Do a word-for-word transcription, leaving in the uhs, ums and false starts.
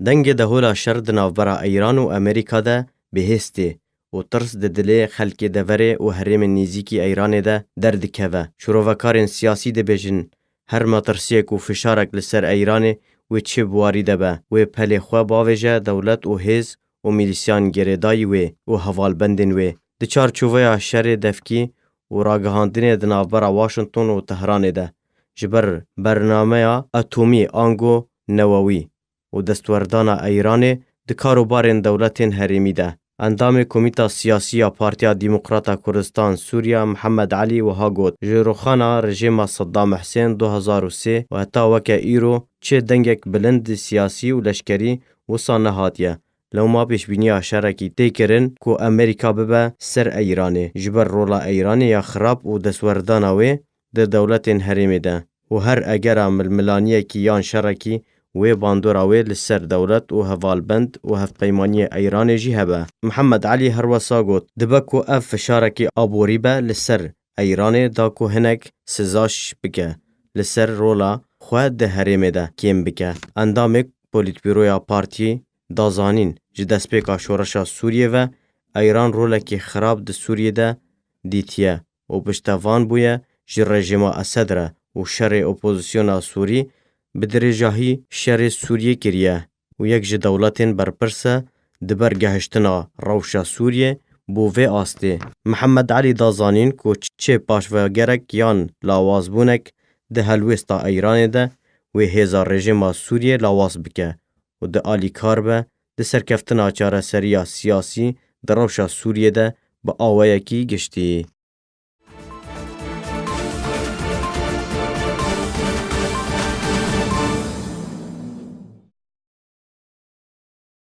Dengê dehola şer di navbera Îran û Amerîka de bihêz tê û tirs di dilê xelkê deverê û herêmên nêzîkî Îranê de derdikeve. Şîrovekarên siyasî dibêjin, her metirsiyek û fişarek li ser Îranê wê çi bi warî de be, wê pelê xwe bavêje dewlet û hêz û milîsyan girêdayî wê û hevalbendên wê. Di çarçoveya şerê devkî û ragihandinê di navbera Washington û Tehranê de, ji ber bernameya atomî ango newewî û destwerdana Îranê di karobarên dewletên herêmî de. Endamê Komîta Siyasî ya Partiya Demokrata Kurdistan Sûriya Mihemed Elî wiha got, ji rûxana rejîma Seddam Husên du hezar û sê û heta weke îro çi dengek bilind siyasî û leşkerî wisa nehatiye. Lewma pêşbîniya şerekî tê kirin ku Amerîka bibe ser Îranê, ji ber rola Îranê ya xirab û destwerdana wê di dewletên herêmê de û her egera milmilaniyekî yan şerekî wê bandora wê li ser dewlet û hevalbend û hevpeymaniyê Îranê jî hebe. Mihemed Elî herwesa got, dibe ku ev fişarekî aborî be li ser Îranê da ku hinek sizaş bike, li ser rola xwe di herêmê de kêm bike. Endamê Polîtbîroya Partiyê da zanîn, ji destpêka şoreşa Sûriyê ve Îran rolekî xirab di Sûriyê de dîtiye û piştevan bûye ji rejîma Esed re û şerê opozisyona Sûrî bi dirêjahî şerê Sûriyê kiriye û yek ji dewletên berpirs e di ber gehiştina rewşa Sûriyê bo vê astê. Mihemed Elî da zanîn ku çi paşvegerek yan lawazbûnek di helwêsta Îranê de wê hêza rejîma Sûriyê lawaz bike û di alîkar be di serkeftina çareseriya siyasî di rewşa Sûriyê de bi awayekî giştî.